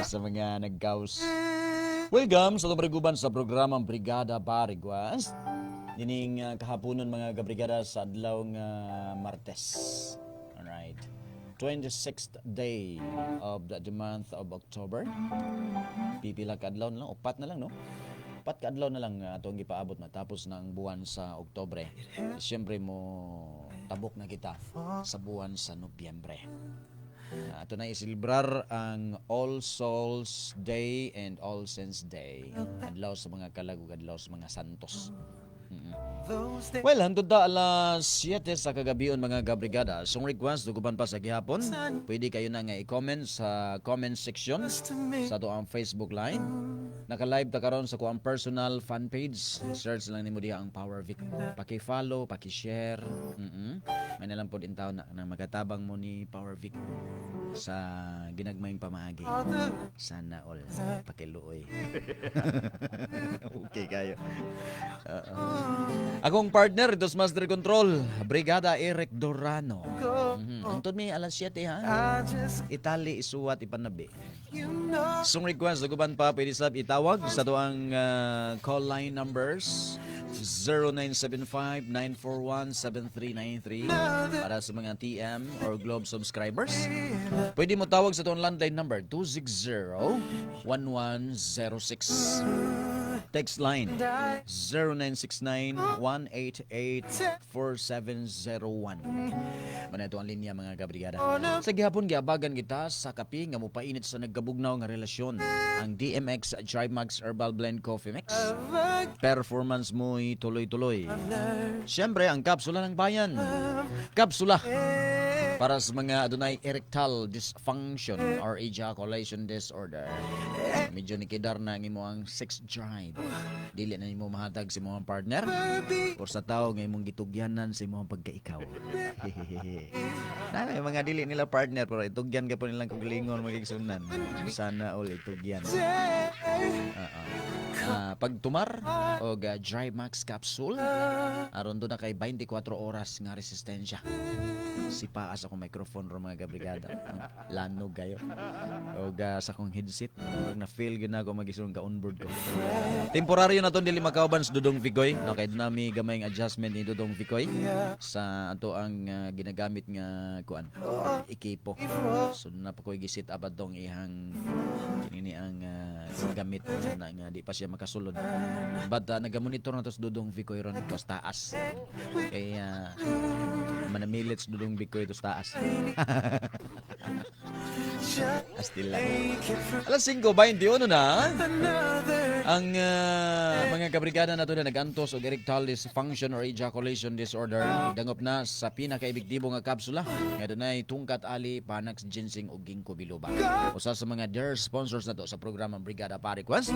Sa mga naggaws. Welcome sa atong sa programang Brigada Barigwas. Dining kahaponon, mga kabrigada, sa adlaw nga Martes. Alright. 26th day of the month of October. Pipila ka adlaw na lang, upat na lang, no? Upat ka adlaw na lang atong gipaabot matapos na ang buwan sa Oktobre. Siyempre mo tabok na kita sa buwan sa Nobyembre. Ato na isilibrar ang All Souls Day and All Saints Day. Adlaw sa mga kalag ug adlaw sa mga santos. Well, hantod ta alas 7 sa kagabion, mga kabrigada. Song request ug uban pa sa gihapon, pwede kayo na nga i-comment sa comment section sa ato ang Facebook line. Naka-live ta karon sa kuang personal fan page. Search lang nimo diha ang Power Vic. Paki-follow, paki-share. May nalang pod intaw na magatabang mo ni Power Vic sa ginagmayng pamaagi. Sana all. Pakiluoy. Okay kayo. Oo. Akong partner ito sa Master Control, Brigada Eric Dorano. Hantod mi alas 7 ha. Itali, isuwat, ipanabi. Song request, ug uban pa, pwede sab itawag sa atoang call line numbers 0975-941-7393 para sa mga TM or Globe subscribers. Pwede mo tawag sa atong landline number 260-1106. Text line 0969-188-4701. Mana ito ang linya, mga kabrigada. Sa gihapon, giabagan kita sa kape nga mopainit sa nagkabugnaw nga relasyon. Ang DMX Trimax Herbal Blend Coffee Mix. Performance mo'y tuloy-tuloy. Siyempre, ang kapsula ng bayan. Kapsula para sa mga adunay erectile dysfunction or ejaculation disorder. Medyo nikidar na ang imong sex drive. Dili na nimo mahatag sa imong partner or sa tao nga imong gitugyanan sa imong pagkaikaw. Na may mga dili nila partner pero itugyan ka po nilang kagalingon, magigsunan. Sana all itugyan. Oo. Pagtumar og Dry Max capsule aron duna kay 24 oras nga resistensya. Si paas akong microphone ro, mga kabrigada. Lanog kayo. Og sa akong headset, pag na feel gyud na ako mag-isun ka onboard ko. Temporaryo na ton dili makauban sa Dudong Vicoy. No, kay duna mi gamayng adjustment ni Dudong Vicoy sa ato ang ginagamit nga kuan ekipo. So na pa ko'y giset up atong ihang kinini ang gamit na nga di pa siya makasulod. But nagamonitor na to sa Dudong Vicoy ron to sa taas. Kaya manamilit sa Dudong Vicoy to sa taas. Astil lang. Alas 5:21 na. Ang mga kabrigada nato na nagantos og erectile dysfunction or ejaculation disorder, dangop na sa pinakaepektibo nga kapsula nga dunay tungkat ali, panax ginseng ug ginkgo biloba. Usa sa mga dear sponsors nato sa programang Brigada Pa-Request,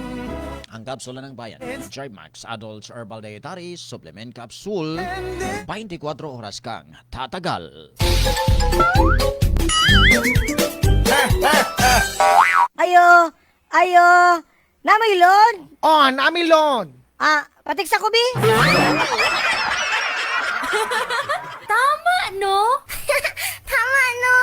ang kapsula ng bayan, Trimax Adults Herbal Dietary Supplement Capsule, 24 oras kang tatagal. Ayo, ayo, naa may load? Oh, naa mi load. Ah, patik sa kubi? Tama, no? Tama, no?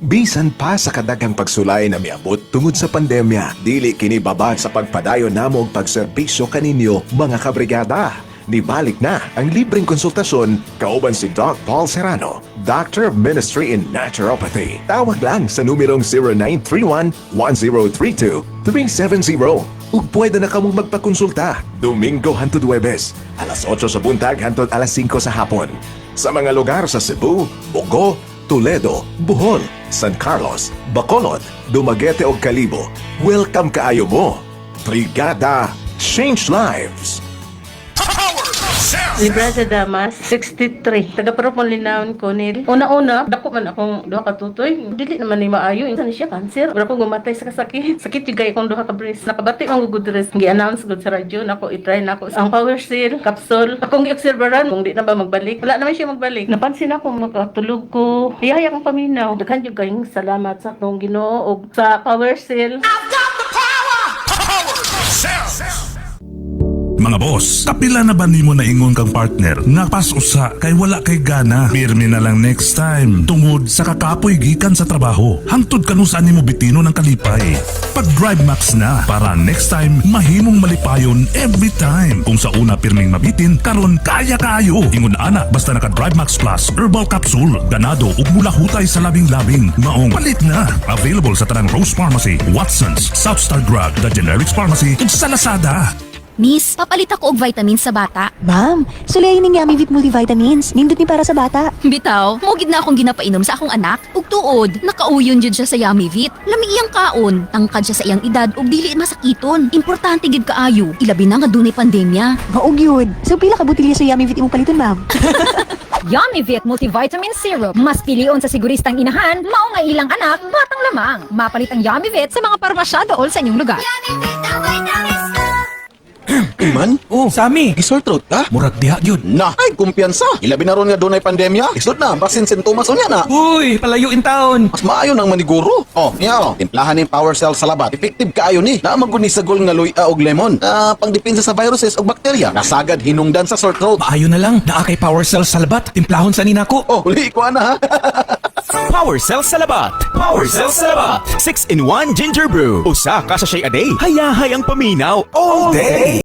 Bisan pa sa kadaghang pagsulay na miabot tungod sa pandemya, dili kini babad sa pagpadayon namo og pagserbisyo kaninyo, mga kabrigada. Nibalik na ang libreng konsultasyon kauban si Doc Paul Serrano, Doctor of Ministry in Naturopathy. Tawag lang sa numerong 0931-1032-370 ug pwede na kamong magpakonsulta Domingo hantod Huwebes, alas 8 sa buntag hantod alas 5 sa hapon. Sa mga lugar sa Cebu, Bogo, Toledo, Bohol, San Carlos, Bacolod, Dumaguete ug Kalibo. Welcome kaayo mo. Brigada Change Lives. Librasa Damas, 63. Taga Parokong Linaon ko nil. Una-una, dako man akong duha ka tutoy. Dili naman ni maayo. Insa ni siya, cancer. Wala ko gumatay sa kasakit. Sakit yung akong duha ka breast. Nakabati man good rest. Gi-announce gud sa radyo nako, i-try nako ang Power Seal capsule. Akong gi-observeran kung di na ba magbalik. Wala naman siya magbalik. Napansin ako makatulog ko. Iyaya akong paminaw. Daghan jud kayong salamat sa atong Ginoo ug sa Power Seal. Mga boss, kapila na ba nimo naingon kang partner nga pas-usa kay wala kay gana? Pirmi na lang next time tungod sa kakapoy gikan sa trabaho. Hangtod kanus-a nimo bitinon ang kalipay? Pag Drive Max na para next time mahimong malipayon every time. Kung sa una pirming mabitin, karon kaya kaayo. Ingon ana basta naka Drive Max Plus Herbal Capsule, ganado ug mulahutay sa labing-labing. Maong palit na. Available sa tanang Rose Pharmacy, Watsons, South Star Drug, The Generics Pharmacy ug sa Lazada. Miss, papalit ako og vitamins sa bata. Ma'am, sulay ning Yummy Vit Multivitamins. Nindot ni para sa bata. Bitaw, mao gid na akong ginapainom sa akong anak. Ug tuod, nakauyon jud siya sa Yummy Vit. Lami iyang kaon, tangkad siya sa iyang edad ug dili masakiton. Importante gid kaayo, ilabi na nga dunay pandemya. Mao gyud. So pila ka botelya sa Yummy Vit imong paliton, ma'am? Yummy Vit Multivitamin Syrup. Mas pilion sa siguristang inahan, mao nga ilang anak, batang lamang. Mapalit ang Yummy Vit sa mga parmasya dool sa inyong lugar. Iman? Oh, Sami. Gi-sore throat ka? Murag diha gyud. Na, ay kumpiyansa. Ilabi na ron nga dunay pandemya. Isod na, basin sintomas unya na. Uy, palayo in town. Mas maayo nang maniguro. Oh, niya oh. Timplahan ning Power Cell salabat. Effective kaayo ni. Naa man gud ni sagol nga luya og lemon. Ah, pangdepensa sa viruses ug bakterya. Nasagad hinungdan sa sore throat. Maayo na lang. Naa kay Power Cell salabat. Timplahon sa ninako. Oh, uli ko ana ha. Power Cell Salabat. Power Cell Salabat. 6-in-1 Ginger Brew. Usa ka sachet a day. Hayahay ang paminaw all day.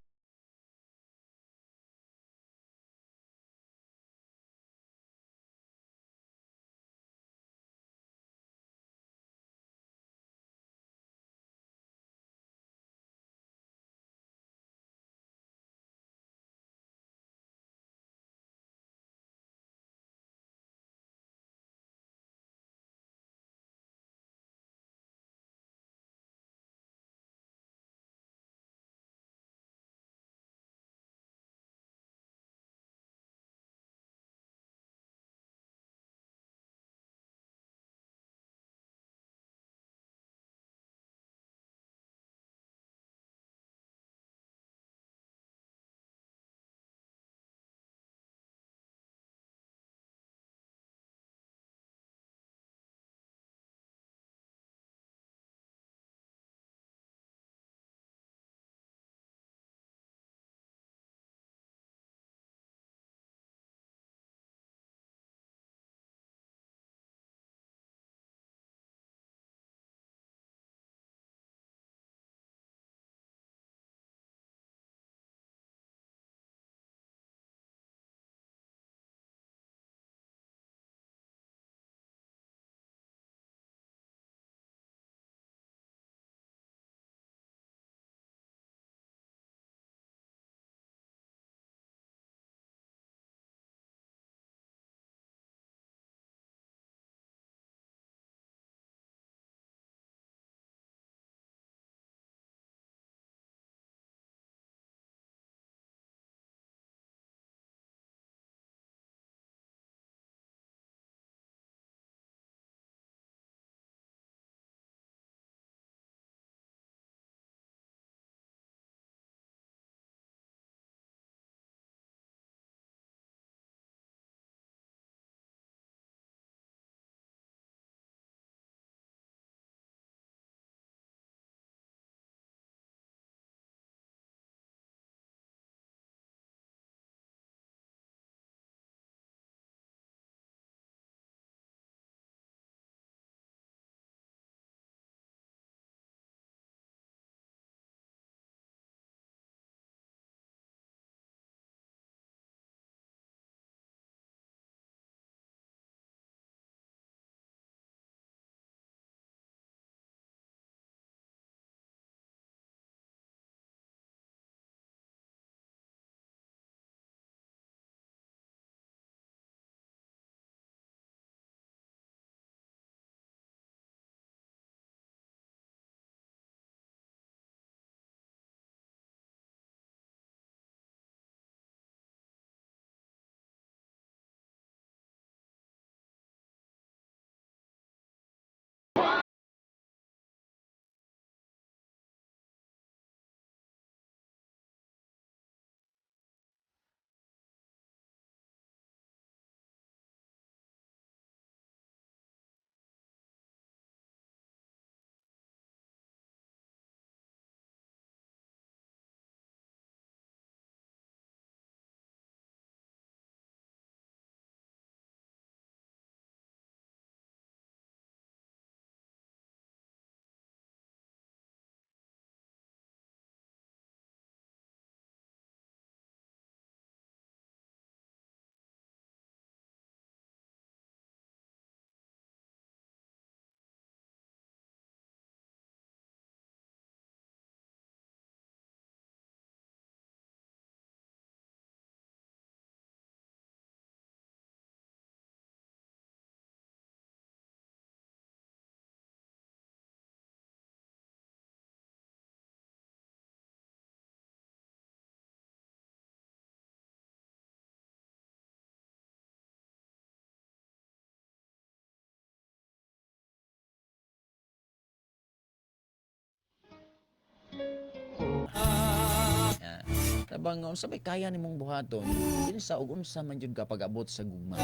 Tabang unsa may kaya nimong buhaton, kinsa ug unsa man jud ka pag-abot sa gugma.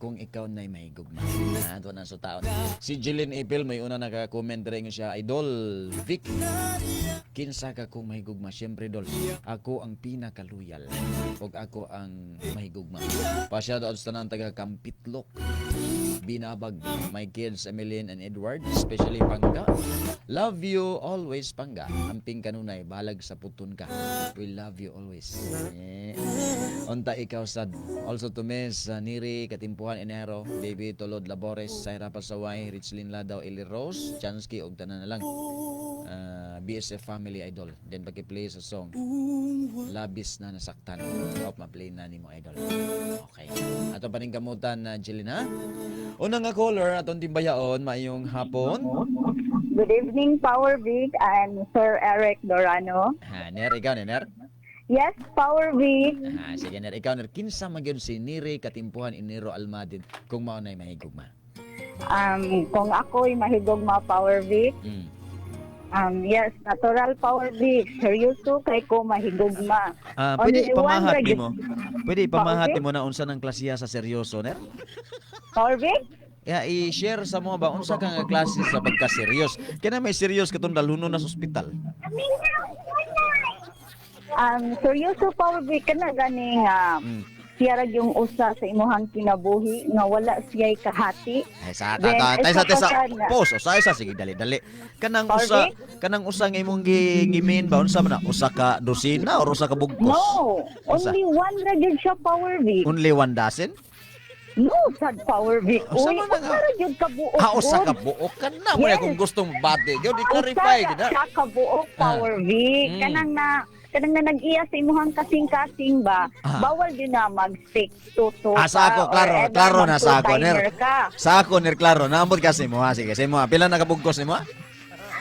Kung ikaw na'y may gugma. Ato na sa taon. Si Jeline Ipil may una naka-comment rin siya, "Idol Vic. Kinsa ka kung mahigugma? Siyempre, Dol. Ako ang pinakaluyal. Ug ako ang mahigugma. Pa-shoutout sa tanan taga Kampitlok, Binabag. My kids, Emeline and Edward, especially Pangga. Love you always, Pangga. Amping kanunay, balag sa puton ka. We love you always." Eh. Unta ikaw sad. Also to Miss Niri Katimpuhan Enero, Baby Tolod Labores, Saira Pasaway, Richlin Ladaw, Eli Rose, Chansky, og tanan na lang. BSF Family, Idol. Then paki-play sa song "Labis na Nasaktan." Hope ma-play na nimo, Idol. Okay. Ato paningkamutan na Jeline, ha? Unang nga caller atong timbayaon, maayong hapon. Good evening, Power Vic. I'm Sir Eric Dorano. Ha, Ner, ikaw ni Ner? Yes, Power Vic. Ha, sige Ner, ikaw Ner, kinsa man gyud si Nire Katimpuhan Inero Almadin kung mao nay mahigugma? Kung ako'y mahigugma, Power Vic, yes, natural, Power Vic. Seryoso kay ko mahigugma. Ah, pwede Only one ipamahat nimo. Pwede ipamahat Power Vic? nimo na unsa ng klasiya sa seryoso, Ner? Power Vic? Ya, i-share sa mo ba unsa ka nga klase sa pagka-serious? Kaya may serious katong dalhuno na sa ospital. Seryoso, Power Vic, kana ganing siya ra yung usa sa imuhang kinabuhi nga wala siya'y kahati. Ay, sa ta Then, ta tay sa isa tay sa pa sana. pos usa isa, sige, dali dali. Kanang Power usa Vic? Kanang usa nga imong gimin ba, unsa man na, usa ka dosina or usa ka bugkos? No, Usa? only one ra gyud siya, Power Vic. Only one dozen? No, sad, Power Vic. Usa Uy, man na nga. usa ra gyud ka buok. Ha, usa gud. ka buok ka na mo Yes. kung gustong bati. Gyud i-clarify Usa gid na. siya ka buok, Power Vic. Kanang na nag-iya sa imuhang kasing-kasing ba, bawal din na mag 6 to 2 Ah, sa ako, klaro, klaro na sa ako, Ner. Ka. Sa ako, Ner, klaro. Naamot kasi mo, ha? Sige, sa imo, ha? Pila na kabugkos nimo, ha?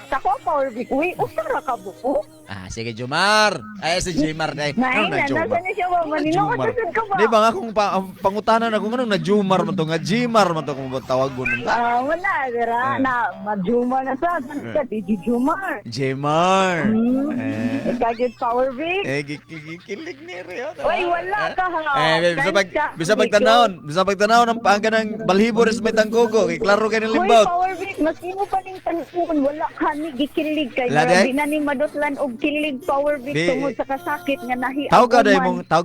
Sa ako, Power Vic, uy, usa ra ka buok. Ah, sige, Jumar. Ay, si Jimar. Ay, Nay, anong na na, Jumar? nasa na siya ba? Maninood Jumar. na sad ka ba? Di ba nga kung ang pangutanan ako nganong na Jumar man to nga Jimar man to kung tawagon nun ta. Ah, wala, dira Eh. na majuma na sa sa di Jumar. Jimar. Eh, Ikaw gyud, Power Vic. eh gikilig ni Rio. Uy, wala ka ha. Eh, bisa pagtanawon, bisa pagtanawon ang pangka ng balhibo rin sa may tangkugo. Kay klaro kay ng Uy, limbaut. Power Vic, mas imo pa ning tanukon, wala ka ni gikilig kay Wala, grabe di? na ni madutlan og kilig, Power Vic, tungod sa kasakit nga nahi. Tawag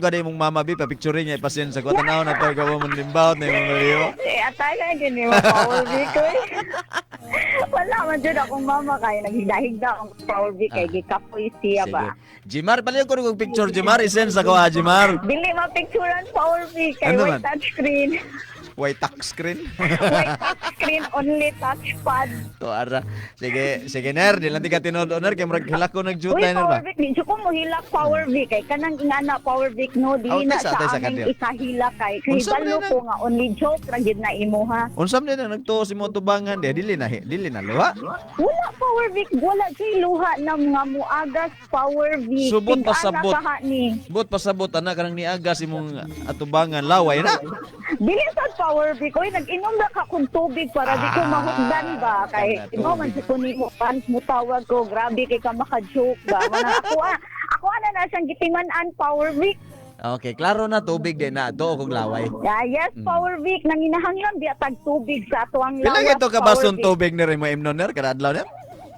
ka day mong mama bi pa picture niya ipasend sa ko tanaw na to gawa mo limbaut na imong balhibo. Eh, atay ka gini mo, Power Vic, uy. Wala man jud akong mama kay naghigda-higda ang Power Vic kay gikapoy siya Sige. ba. Jimar, paliw ko og picture Jimar, isend sa ko ha, Jimar. Dili mapicturean, Power Vic, kay Ano way man? touchscreen. Way touch screen. Way touchscreen, only touchpad. To ara. Sige, sige ner, di lang ti ka tinuod ner kay murag hilak ko Uy, nagjutay ner ba. Power Vic, di jud ko mohilak, Power Vic, kay kanang ingana, Power Vic, no, Oh, dili na taysa, sa taysa, aming kadyo. ikahila kay kay Unsa man balo na- ko nga only joke ra gyud na imuha. Unsa man na nagtuo si mo tubangan di dili na luha. Wala, Power Vic, wala jay luha na nga muagas, Power Vic. Subot Tig-ana pasabot. kaha ni. Bot pasabot ana kanang niagas imong atubangan laway na. Dili sad, Power Vic, oy, nag-inom ra ka kung tubig para di ko mahukdan ba kay kana imo man si kunin mo fans mo tawag ko, grabe kay ka maka-joke ba. Mana ako ah, ako ana na siyang gitiman-an, Power Vic. Okay, klaro na tubig din na to kung laway. Yeah, yes, Power Vic, nanginahanglan biya tag tubig sa atuang Pila lawas. ka to ka Power basong Vic. tubig ni mo imnon ner kada adlaw ner?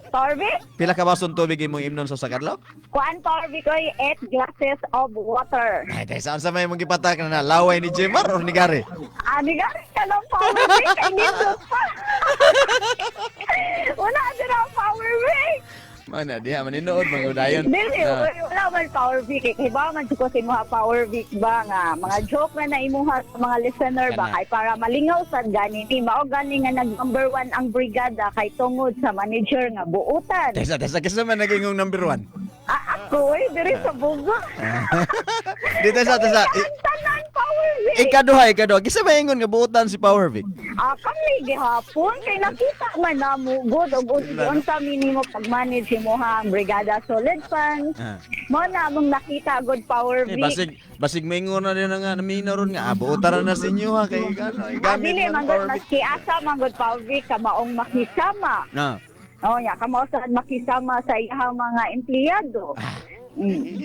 Power Vic? Pila ka basong tubig imong imnon sa kadlaw? Kuan, Power Vic, oy, 8 glasses of water. Ay, tay saan sa may mong gipatak na na laway ni Jimar or ni Gary? Ani ka ka lang, Power Vic, kay nindot pa. Wala dira ang Power Vic. Mana diha maninood mangudayon. Dili, Ah. uy, wala man, Power Vic. Kay ba man ko sa imuha, Power Vic ba nga mga joke na na imuha sa mga listener ba Kana. kay para malingaw sad gani ni mao gani nga nag number one ang brigada kay tungod sa manager nga buutan. Tesa, tesa, kasi man naging yung number one. Ah, ako eh, diri sa Bugo. Di, tesa, tesa. Tanan, Power Vic. Ikaduha, ikaduha. Kisa maingon nga buutan si Power Vic. Ah, kami gihapon kay nakita man namo good og unsa minimo pag-manage imo ha ang brigada solid funds. Mo na among nakita good, Power Eh, Vic. basig basig maingon na din nga namina ron nga ah, buutan na na sa inyo ha kay ano Ah, gamit dili man man Power gud Vic. maski asa man gud, Power Vic, kamaong makisama. Na. Oh, ya kamo sad makisama sa iyang mga empleyado.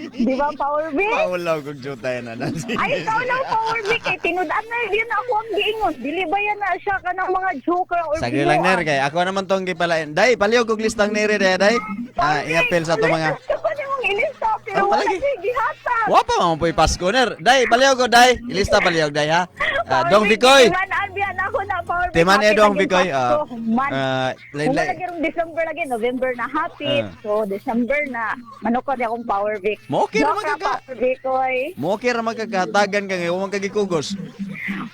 Di ba, Power Vic? Paulaw kog jutay na na. Ay, ikaw lang, Power Vic. Kay tinud-an na yun ako ang giingon. Dili ba yan na siya ka ng mga joker or Sagli lang, Ner, kay ako naman tong gipalain. Day, palihog og listang nere day, day. Ah, i-appeal sa ato mga. Gusto ko nimong ilista, pero Ah, wala palagi. siya gihatag. Wa pa man po'y Pasko, Ner. Day, palihog ko, day. Ilista palihog, day, ha. Ah, Dong Vicoy. Timan biyan ako na, Power Vic. Timan Happy eh, Dong naging Vicoy. Pasko. Ah, Man. ah, lain- Kung lain. lagi rong December lagi, November na happy. Ah. So, December na. Manukod akong Power Vic. Mo okay ra Joke ra, man ka. Power Vic, oy. Mo okay ra magkakatagan ka ngayon, huwag kagikugos.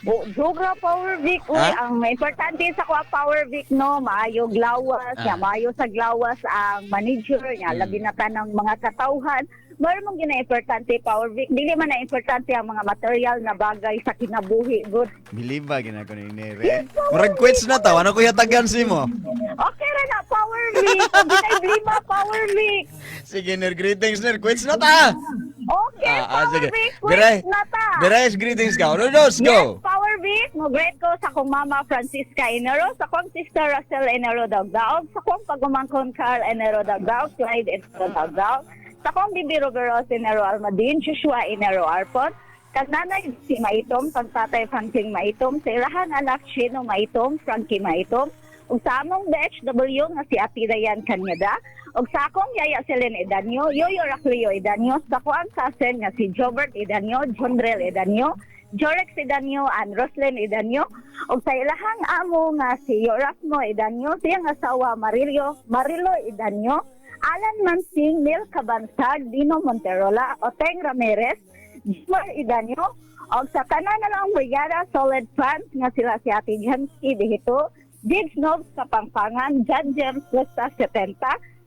Oh, joke ra, Power Vic. Uy, Ha? ang importante sa kuha Power Vic, no, maayo glawas, Ah. nya, maayo sa glawas ang manager, nya, labi na tanang mga katawhan. Maro mong gina-importante, Power Vic. Dili man na importante ang mga material na bagay sa kinabuhi. Good. Biliba gina ko ni Nere. Murag quits na taw, ano kuya tagan si mo? Okay ra na, Power Vic. Kung ginaiblima, Power Vic. Sige, Ner, greetings, Ner. Quits na ta. Okay, Ah, ah, Power sige. Vic. Biray, Quits na ta. Biray, greetings ka. Uno, dos, go. Yes, Power Vic. Mo-great ko sa akong mama Francisca Enero, sa akong sister Russell Enero Dagdaog, sa akong pagumangkon Carl Enero Dagdaog, Clyde Enero Dagdaog, sa akong bibi Roberos Enero Almadin, Joshua Enero Arpon, kag nanay si Maitom, kag tatay Francine Maitom, sa ilahang anak Chino Maitom, Frankie Maitom, ug sa among BHW nga si Ate Dayan Kanyada, ug sa akong yaya Selene Edanyo, Yoyo Raclio Edanyo, sa kuang cousin nga si Jobert Edanyo, Jondrel Edanyo, Jorex Edanyo, and Roslyn Edanyo, ug sa ilahang amo nga si Yorasmo Edanyo, siyang asawa Marillo, Marilo Edanyo, Alan Mansing, Neil Cabansag, Dino Monterola, Oteng Ramirez, Jimar Idanyo, og sa tanan na lang brigada solid fans nga sila si Ate Jancy Dihito, Jigs Nobs Kapampangan, John James Cuesta 70,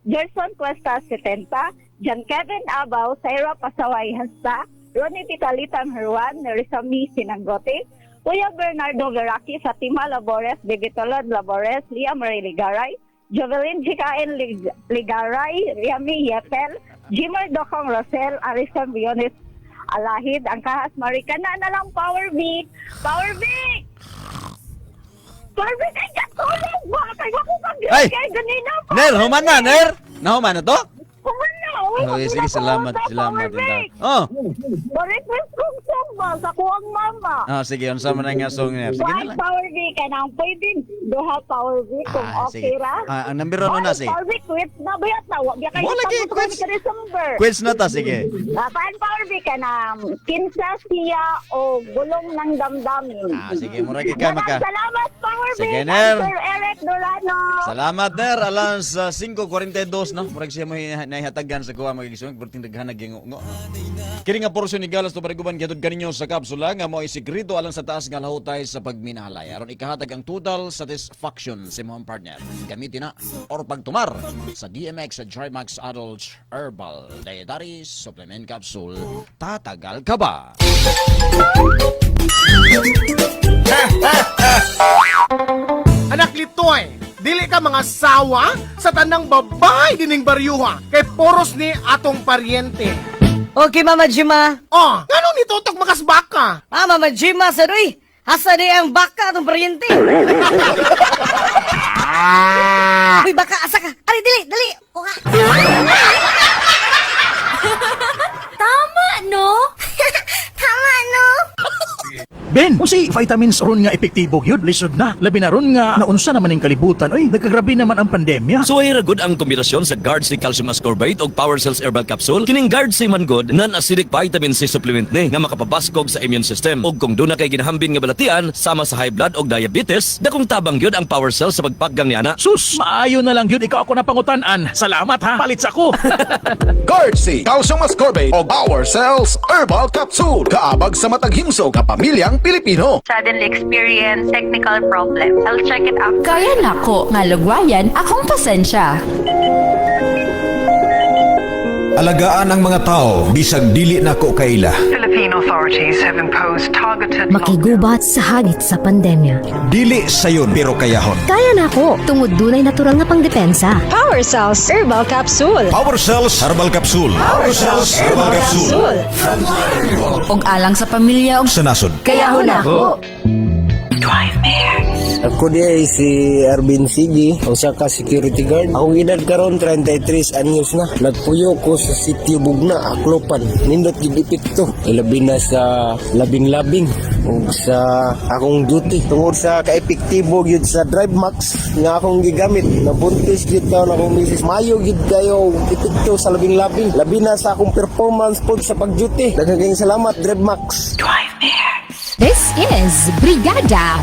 Gerson Cuesta 70, John Kevin Abaw, Saira Pasaway Hasta, Ronnie Pitalitan Herwan, Nerissa Mi Sinanggote, Kuya Bernardo Veraki, Fatima Labores, Bibitolod Labores, Lia Marie Ligaray, Jovelyn Jikaen Ligaray, Yami Yepel, Jimmer Dokong Rosel, Arison Bionis Alahid, ang kahas Marikana na lang, Power Vic! Power Vic! Power Vic, ay katulog ba? Kaya ako kag Ay! kay ganina. Ner, human na, Ner. Nahuman na to? Human na. Uy, Okay, sige, salamat, salamat. Power Vic! Oh. Ba-request kong song ba sa kuwang mama? Ah, sige, unsa man ang nga song, Ner? Sige na One lang. Power Vic, kanang pwede duha Power Vic kung Ah, okay sige. ra. Ah, ang number ano na, sige. Power Vic, quits na ba yata? Wa biya kayo Wala, tapos quits. ka December. Quits na ta, sige. Ah, paan Power Vic ka na kinsa siya o gulong ng damdamin. Ah, sige, murag ka maka. Maraming salamat, Power Vic. Sige, Ner. Sir Eric Durano. Salamat, Ner. Alas 5:42, no? Murag siya mo nahihatagan sa kuha magigising. Perting daghan na gingo. Kini nga porsyon ni Galas to pariguban gihatod kaninyo sa kapsula nga mo isikreto alang sa taas nga lahutay sa pagminahalay. Aron ikahatag ang total satisfaction sa imong partner. Gamitin na or pagtumar sa DMX sa Trimax Adult Herbal Dietary Supplement Capsule. Tatagal ka ba? Anak Litoy, dili ka mga sawa sa tanang babae dining baryuha kay poros ni atong paryente. Okay, Mama Jima. Oh, nganong nitutok makasbaka? Ah, Mama Jima, sa doy. Asa di ang baka atong paryente? Uy, baka, asa ka? Ari, dili, dali. Kuha. Tama, no? Tama, no? Ben, kung si vitamins ron nga epektibo gyud, lisod na. Labi na ron nga naunsa naman ang kalibutan. Oy, nagkagrabe naman ang pandemya. Suway ra gud ang kombinasyon sa Guard C Calcium Ascorbate ug Power Cells Herbal Capsule. Kining Guard C man gud non-acidic vitamin C supplement ni nga makapabaskog sa immune system. Ug kung duna kay ginahambin nga balatian sama sa high blood ug diabetes, dakong tabang gyud ang Power Cells sa pagpaggang niana. Sus, maayo na lang gyud ikaw ako na pangutan-an. Salamat ha. Palit sa ko. Guard C, Calcium Ascorbate o Power Cells Herbal Capsule. Kaabag sa matag himsog ka pamilyang Pilipino. Suddenly experience technical problems. I'll check it out. Kaya nako nga lugwayan akong pasensya. Alagaan ang mga tao, bisag dili nako kaila. Philippine authorities have imposed targeted Makigubat sa hagit sa pandemya. Dili sayon pero kayahon. Kaya nako, tungod dunay natural nga pangdepensa. Power Cells Herbal Capsule. Power Cells Herbal Capsule. Power Cells Herbal Capsule. Og alang sa pamilya og Sa nasod. Kaya nako. Ako diay si Arvin Sigi, usa ka security guard. Akong edad karon 33 anyos na. Nagpuyo ko sa Sitio Bugna, Aclopan. Nindot gid epekto. Ilabi na sa labing-labing ug sa akong duty. Tungod sa kaepektibo gyud sa Drive Max nga akong gigamit, nabuntis gyud taon akong misis. Mayo gyud kayo epekto sa labing-labing. Labi na sa akong performance pod sa pag-duty. Daghang salamat, Drive Max. This is Brigada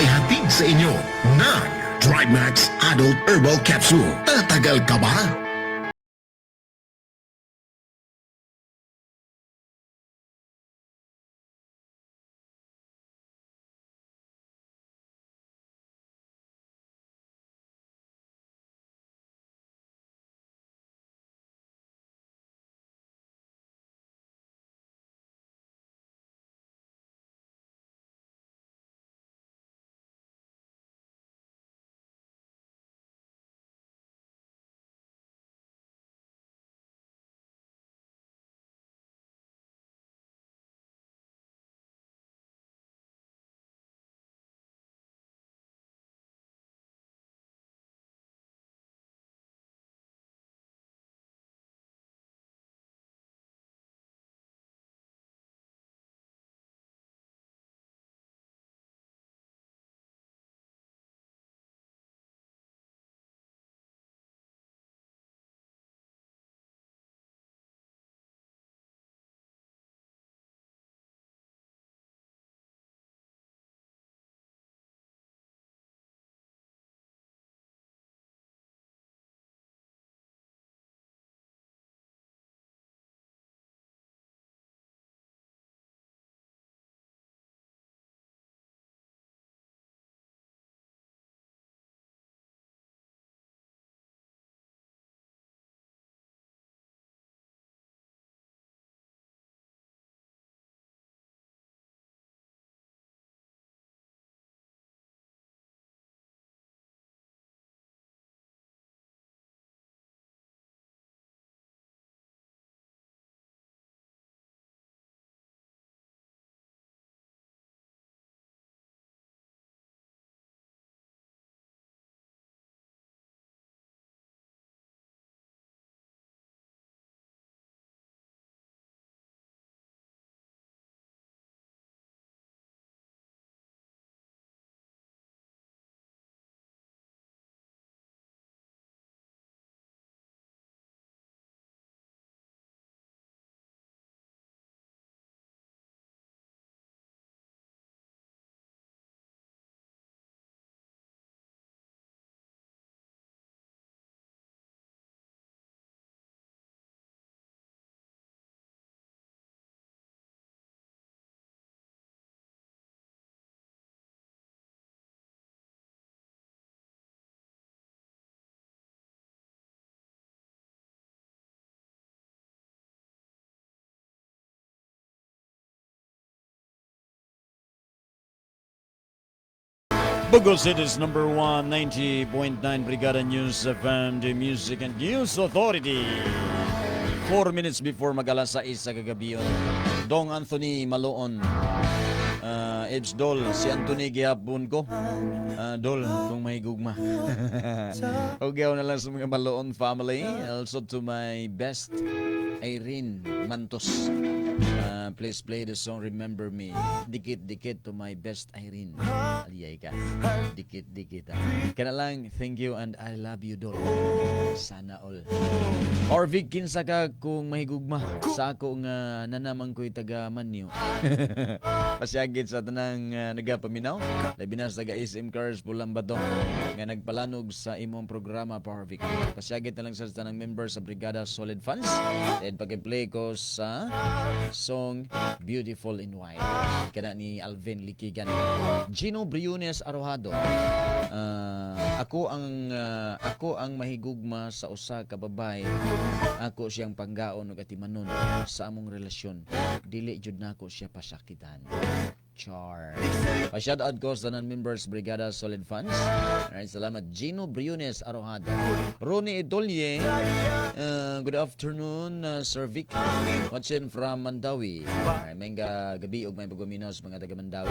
Ay hatid sa inyo ng Trimax Adult Herbal Capsule. Tatagal ka ba? Bogo City's number 1, 90.9 Brigada News FM, the Music and News Authority. 4 minutes before mag-alas 6 sa kagabion. Dong Anthony Maloon. Edge Dol, si Anthony gihapon ko. Dol, kung may gugma. Okay na lang sa mga Maloon family. Also to my best Irene Mantos. Please play the song "Remember Me." Dikit dikit to my best Irene. Aliyay ka. Dikit dikit. Ah. Kana lang, thank you and I love you, Dol. Sana all. Orvic, kinsa ka kung mahigugma sa ako nga nanamang ko'y taga Manyo. Pasyagit sa tanang nagapaminaw. Labi na sa taga SM Cars Pulang Bato nga nagpalanog sa imong programa, Parvic. Pasyagit na lang sa tanang member sa Brigada Solid Fans. And pag-play ko sa song "Beautiful in White." Kana ni Alvin Likigan. Gino Briones Arojado. Ako ang mahigugma sa usa ka babae. Ako siyang panggaon ug atimanon sa among relasyon. Dili jud nako siya pasakitan. Char. Pa-shout out ko sa tanan members Brigada Solid Fans. Alright, salamat Gino Briones Arojado. Ronnie Idolye, good afternoon, Sir Vic. Watching from Mandawi. Alright, maayong gabi ug maayong pagpaminaw sa mga taga Mandawi.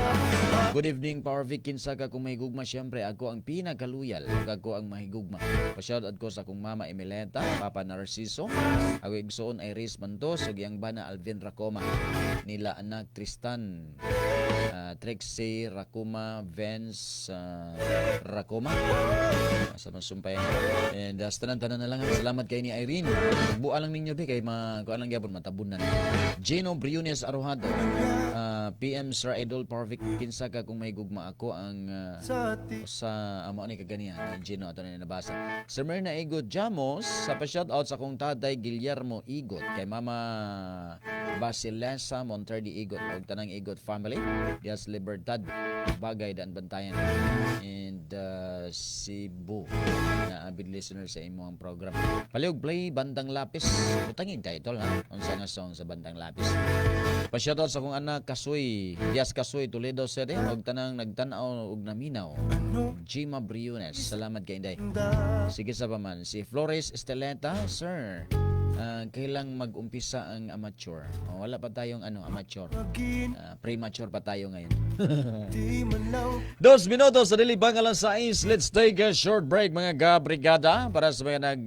Good evening, Power Vic. Kinsa ka kung mahigugma? Syempre, ako ang pinakaluyal ug ako ang mahigugma. Pa-shout out ko sa akong mama Emileta, Papa Narciso, ako igsoon Iris Mantos, ug iyang bana Alvin Racoma. Nila anak Tristan, Trixie Racoma, Vance Racoma. Sa masumpay. And tanan-tanan na lang. Salamat kay ni Irene. Buha lang ninyo be kay ma kuan lang gyapon matabunan. Gino Briones Arojado. PM Sir Idol Parvic, kinsa ka kung may gugma? Ako ang sa amo ni kaganihan Gino ato na nabasa. Sir Myrna Igot Jamos sa pa shout out sa akong tatay Guillermo Igot kay Mama Basilesa Monterde Igot ug tanang Igot family dias Libertad Bagay Daan Bantayan and Cebu na avid listener sa imong program. Palihog play "Bandang Lapis." Butangin title ha. Unsa nga song sa "Bandang Lapis"? Pa-shoutout sa akong anak Kasoy, Dias Kasoy, Toledo City ug tanang nagtan-aw ug naminaw. Gima Briones, salamat kay Inday. Sige sa paman si Flores Esteleta, sir. Kailang mag-umpisa ang amateur? Oh, wala pa tayong ano, amateur. Premature pa tayo ngayon. 2 minuto sa dili bang alas 6. Let's take a short break, mga kabrigada, para sa mga nag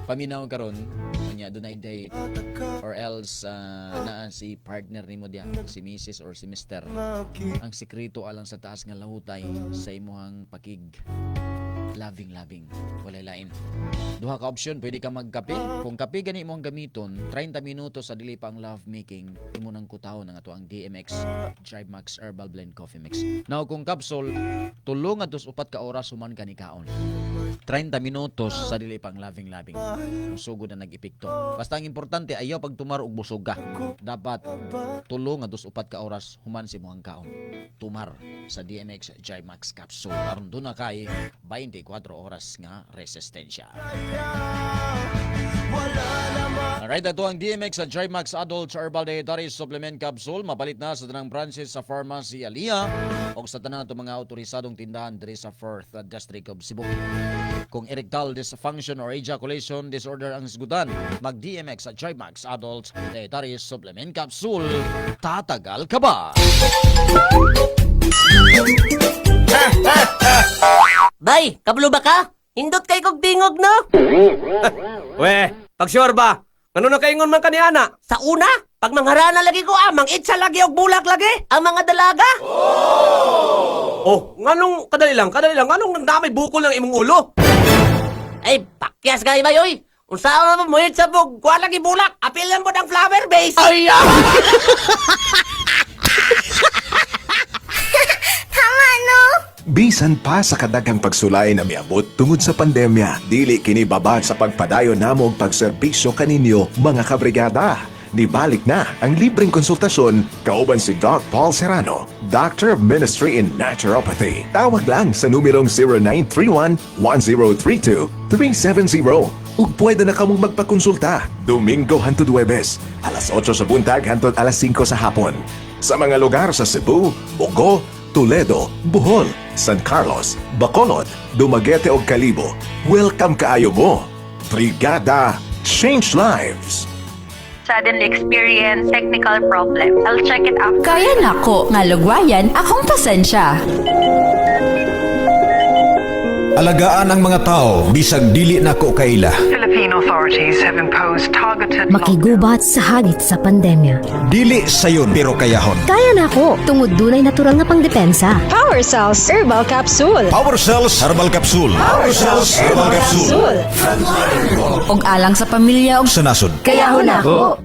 paminaw karon. Unya dunay date or else naa si partner nimo diya, si Mrs. or si Mr. Ang sekreto alang sa taas nga lahutay sa imuhang pakig loving loving, walay lain. Duha ka option: pwede ka magkape. Kung kape gani imong gamiton, 30 minuto sa dili pa ang love making, imo nang kutawon ang ato ang DMX Drive Max Herbal Blend Coffee Mix. Now kung capsule, 3 ngadto 4 ka oras human ka ni kaon. 30 minutos sa dili pang loving loving, sugod na nag-epekto. Basta ang importante, ayaw pagtumar og busog ka. Dapat 3 ngadto 4 ka oras human sa imong kaon, tumar sa DMX Max capsule aron duna kay 24 oras nga resistensya. Alright, ito ang DMX sa Max Adult Herbal Dietary Supplement Capsule. Mapalit na sa tanang branches sa Pharmacy Alia o sa tanan ato mga autorisadong tindahan diri sa 4th District of Cebu. Kung erectile dysfunction or ejaculation disorder ang hisgutan, mag DMX at Max Adult Dietary Supplement Capsule. Tatagal ka ba? Bay, kabalo ba ka? Hindot kay kog tingog, no? We, pag sure ba? Ano na kaingon man kaniana? Sa una, pag mangharana lagi ko ah, mang-itsa lagi og bulak lagi ang mga dalaga. Oh, nganong kadali lang, kadali lang, nganong nagdamay bukol ng imong ulo? Ay, pakyas kay bay oy. Unsa man mo itsa bug, kuha lagi bulak, apil lang pod ang flower base. Ay, ah! Tama, no? Bisan pa sa kadaghang pagsulay na miabot tungod sa pandemya, dili kini babad sa pagpadayon namo og pagserbisyo kaninyo, mga kabrigada. Nibalik na ang libreng konsultasyon kauban si Doc Paul Serrano, Doctor of Ministry in Naturopathy. Tawag lang sa numerong 0931-1032-370 ug pwede na kamong magpakonsulta Domingo hantod Huwebes, alas 8 sa buntag hantod alas 5 sa hapon. Sa mga lugar sa Cebu, Bogo, Toledo, Bohol, San Carlos, Bacolod, Dumaguete ug Kalibo. Welcome kaayo mo. Brigada, change lives. Suddenly experience technical problems. I'll check it after. Kaya nako nga lugwayan akong pasensya. Alagaan ang mga tao bisag dili nako kaila. Philippine authorities have imposed targeted Makigubat sa hagit sa pandemya. Dili sayon pero kayahon. Kaya nako, tungod dunay natural nga pangdepensa. Power Cells Herbal Capsule. Power Cells Herbal Capsule. Power Cells Herbal Capsule. Og alang sa pamilya og Sa nasod. Kayahon nako.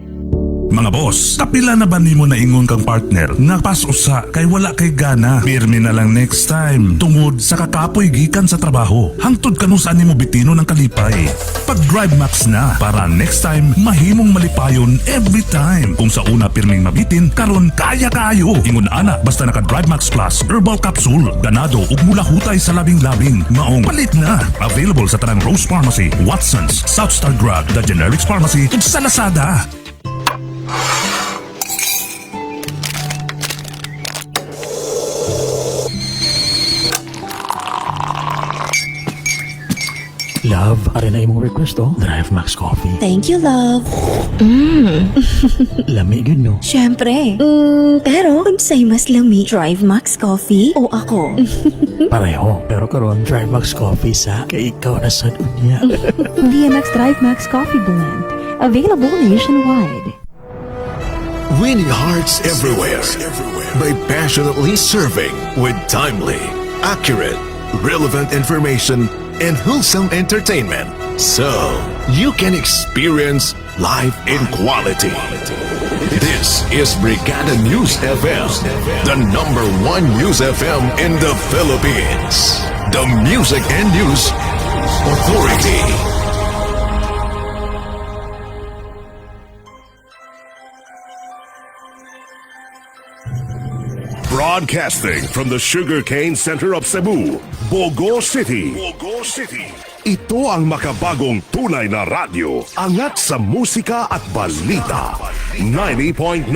Mga boss, kapila na ba nimo naingon kang partner nga pas usa kay wala kay gana? Pirmi na lang next time. Tungod sa kakapoy gikan sa trabaho. Hangtod kanus-a nimo bitino ng kalipay. Pag Drive Max na para next time mahimong malipayon every time. Kung sa una pirming mabitin, karon kaya kaayo. Ingon ana basta naka Drive Max Plus Herbal Capsule, ganado ug mulahutay sa labing-labing. Maong palit na. Available sa tanang Rose Pharmacy, Watsons, South Star Drug, The Generics Pharmacy ug sa Lazada. Love, ari na imong request oh. Drive Max Coffee. Thank you, love. Lami gyud no. Siyempre. Pero, unsay mas lami? Drive Max Coffee o ako? Pareho. Pero karon Drive Max Coffee sa kay ikaw na sad unya. DMX Drive Max Coffee Blend. Available nationwide. Winning hearts everywhere by passionately serving with timely, accurate, relevant information and wholesome entertainment, so you can experience life in quality. This is Brigada News FM, the number one news FM in the Philippines. The Music and News Authority. Broadcasting from the Sugarcane Center of Cebu, Bogo City. Bogo City. Ito ang makabagong tunay na radyo. Angat sa musika at balita. 90.9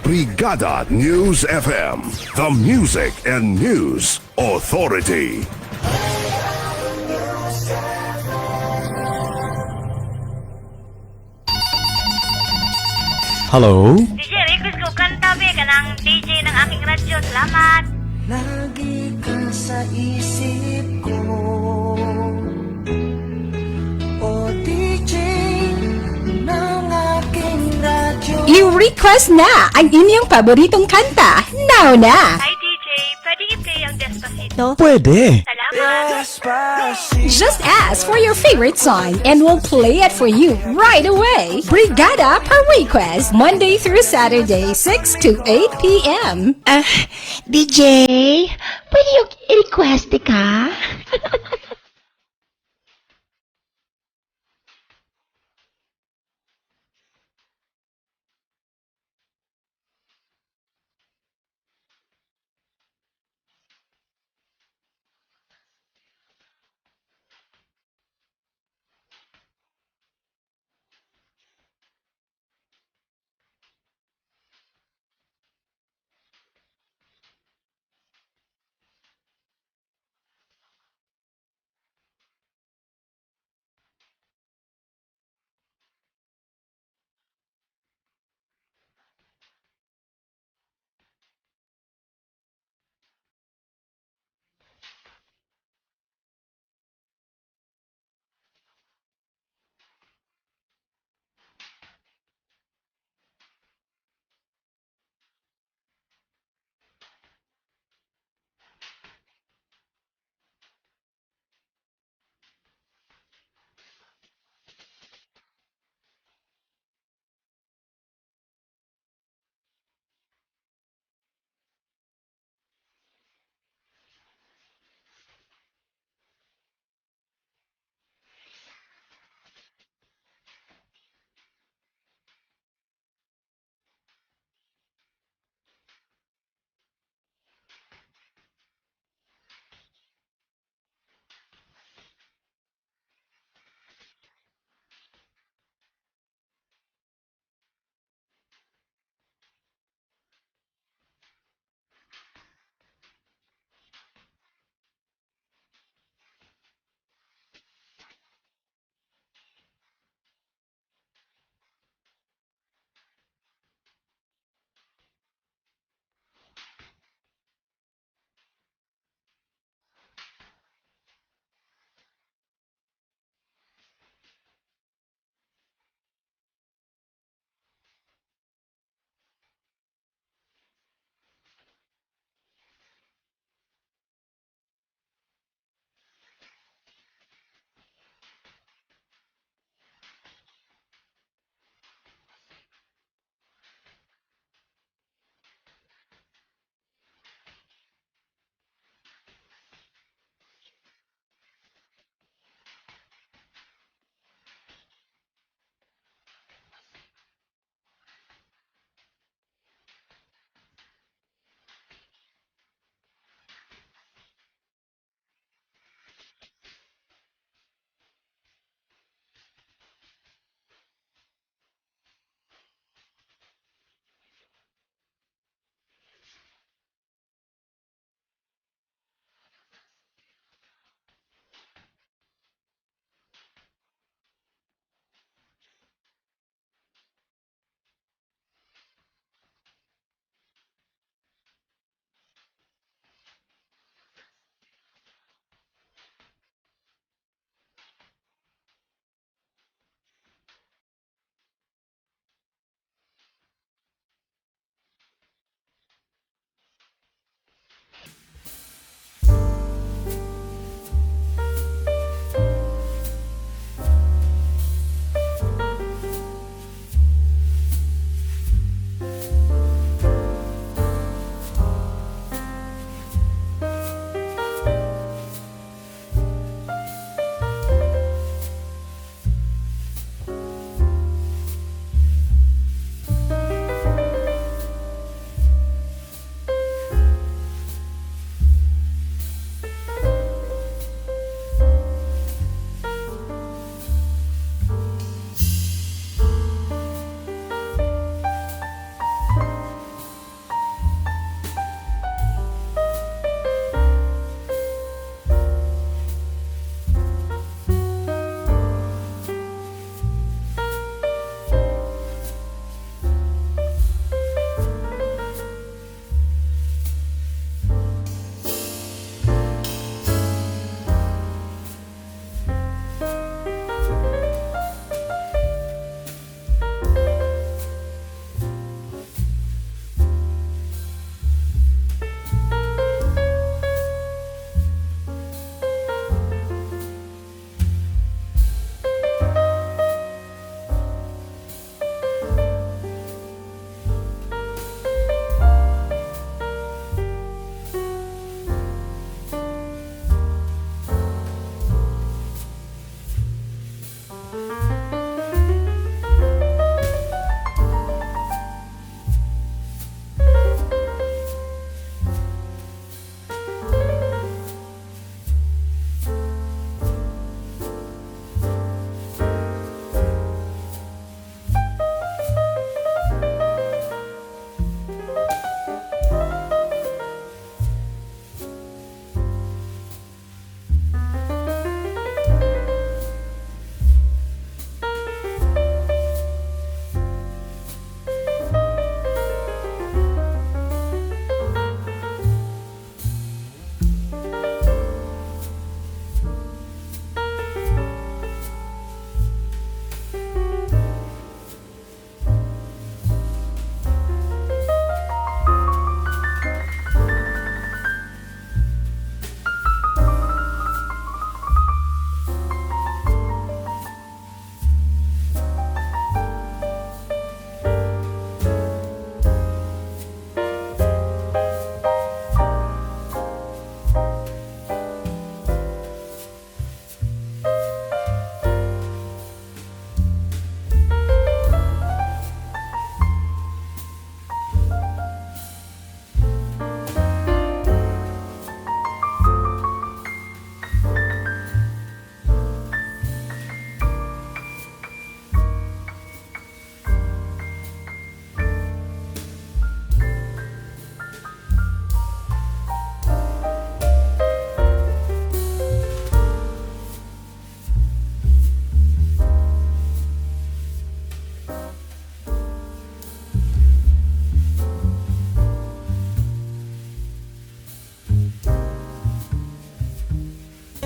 Brigada News FM. The Music and News Authority. Hello? DJ, request ko kanta be kanang DJ ng aking radyo. Salamat. Lagi ka sa isip ko, O DJ ng aking radyo. I-request na ang inyong paboritong kanta. Now na! Hi DJ, pwede i-play ang Despacito? Pwede. Salamat. Just ask for your favorite song and we'll play it for you right away. Brigada per request, Monday through Saturday, 6 to 8 p.m. Ah, DJ, pwede yung i-request ka?